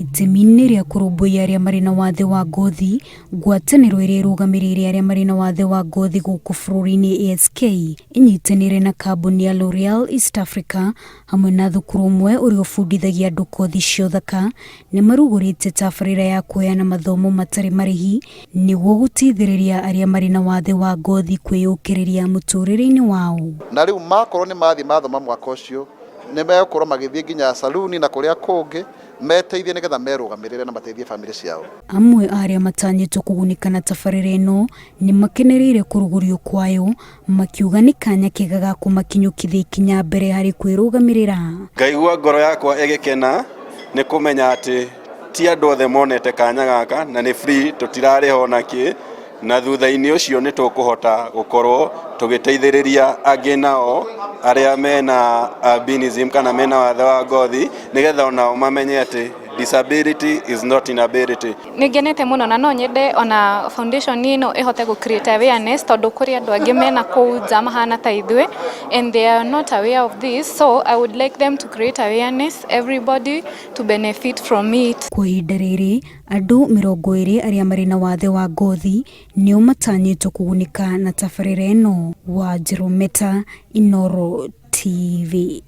Itemi-inĩ rĩa kũrũmbũiya arĩa marĩ na wathe wa ngothi, ngwatanĩro ĩrĩa ĩrũgamĩrĩire arĩa marĩ na wathe wa ngothi gũkũ bũrũri-inĩ ASK ĩnyitanĩire na kambuni ya L'Oreal East Africa hamwe na thukuru ũmwe ũrĩa ũbundithagia andũ kothi cia ũthaka nĩ marugũrĩtie tabarĩra ya kũheana mathomo matarĩ marĩhi nĩguo gũteithĩrĩria arĩa marĩ na wathe wa ngothi kwĩyũkĩrĩria mũtũrĩre-inĩ wao. Na rĩu makorwo nĩ mathiĩ mathoma mwaka ũcio, nĩ megũkorwo magĩthiĩ nginya saluni na kũrĩa kũngĩ meteithie nĩgetha merũgamĩrĩre na mateithie bamĩrĩ ciao. Amwe a arĩa matanyĩtwo kũgunĩka na tabarĩra ĩno nĩ makenereire kũrugũrio kwayo, makiuga nĩ kanya kega ga kũmakinyũkithia ikinya mbere harĩ kwĩrũgamĩrĩra. Ngaigua ngoro yakwa ĩgĩkena nĩ kũmenya atĩ ti andũ othe monete kanya gaka na nĩ free tũtirarĩha ona kĩ, na thutha-inĩ ũcio nĩ tũkũhota gũkorwo tũgĩteithĩrĩria angĩ nao arĩa mena albinism kana mena wathe wa ngothi nĩgetha onao mamenye atĩ disability is not inability. Nĩ ngenete mũno na no nyende ona foundation ĩno ĩhote gũ create awareness tondũ kũrĩ andũ angĩ mena kũu nja mahana ta ithuĩ and they are not aware of this, so I would like them to create awareness, everybody to benefit from it. Kwa ihinda rĩrĩ, Andũ 20 arĩa marĩ na wathe wa ngothi nĩo matanyĩtwo kũgunĩka na tabarĩra ĩno. Wanjirũ Meta, Inooro TV.